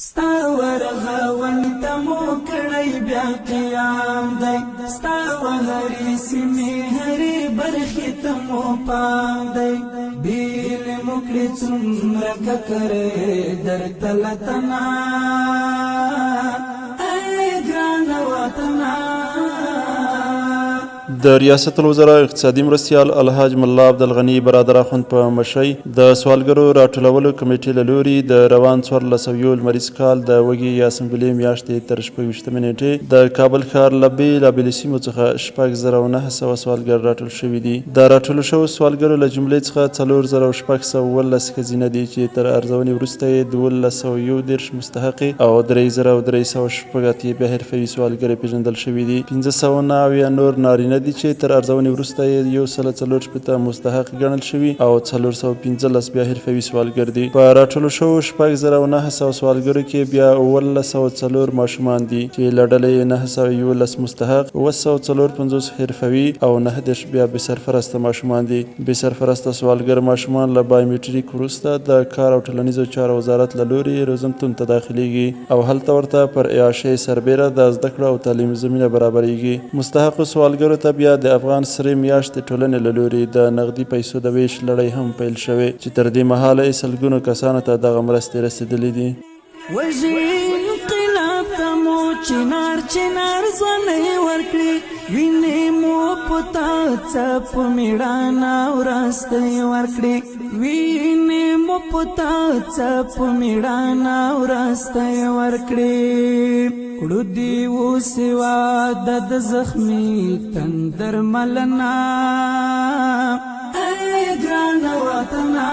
ستا ورغون ته مو کړی بیا قیام دی، ستا وهرې سیمې هرې برخې ته مو پام دی. بیل مو کړې څومره ککرې درته لتنا، ای ګرانه وطنه. د ریاست الوزراء اقتصادي مرستیال الحاج ملا عبدالغني برادر اخوند په مشرۍ د سوالګرو راټولولو کمیټې له لوري د روان 1401 لمریز کال د وږي یا سنبلې میاشتې تر 26مې نیټې د کابل ښار له بېلابېلو سیمو څخه 6900 سوالګر راټول شوي دي. د راټولو شوو سوالګرو له جملې څخه 4617 ښځینه دي چې تر ارزونې وروسته یې 1231 مستحقې او 3386 بیا حرفوي سوالګرې پېژندل شوي دي. 579 نور نارینه دي چې تر ارزونې وروسته یې 164 مستحق ګڼل شوي او 415 بیا حرفوي سوالګر دي. په راټولو شوو 6900 سوالګرو کې بیا 1704 ماشومان دي چې له ډلې یې 911 مستحق، 754 حرفوي او 39 بیا بې سرپرسته ماشومان دي. بې سرپرسته سوالګر ماشومان له بایومټریک وروسته د کار او ټولنیزو چارو وزارت له لوري روزنتون ته داخلیږي او هلته ورته پر اعاشې سربېره د زده کړو او تعلیم زمینه برابریږي. مستحقو سوالګرو ته بیا د افغان سرې میاشتې ټولنې له لوري د نغدي پیسو د ویش لړۍ هم پیل شوې چې تر دې مهاله یې سلګونو کسانو ته دغه مرستې رسېدلې دي. وژي انقلاب ته مو چنار چنار ځوانۍ ورکړي، وینې مو پتا څپ میړانه ورستۍ ورکړي، وینې مو پتا څپ میړانه ورستۍ ورکړي. کړو دی و سوا د زخمی تندر ملنا، ای ګران وطنه.